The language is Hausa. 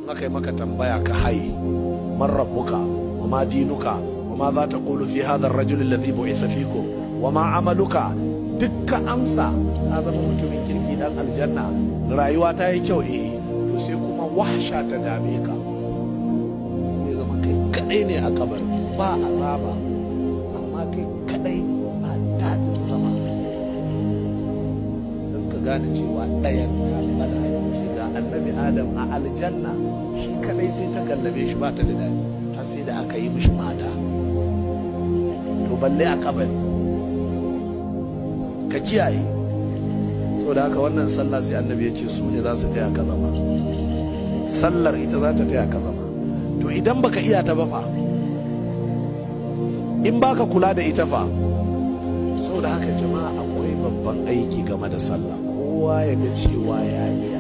In aka yi maka tambaya ka haye, man rabbuka wa ma dinuka wa ma za ta qulu fi hadha ar-rajul alladhi bu'itha fikum wa ma amaluka, dukka amsa, ka zama mutumin kirki, dan aljanna, rayuwa ta yi kyau. Eh, to sai kuma wahsha ta dame ka, sai zama kai kadai ne a kabari, ba azaba, amma kai kadai ne, ba daɗin zama. Don ka gane cewa ɗayan ta bala'i ce. Ga Annabi Adam a aljanna shi kadai, sai ta gallabe shi, ba ta da daɗi, har sai da aka yi mishi mata. To balle a kabari. Ka kiyaye. Saboda haka wannan sallah, sai Annabi ya ce su ne za su taya ka zama. Sallar ita za ta taya ka zama. To idan baka iya ta ba fa? In baka kula da ita fa? Saboda haka jama'a, akwai babban aiki game da sallah. Kowa ya ga cewa ya iya.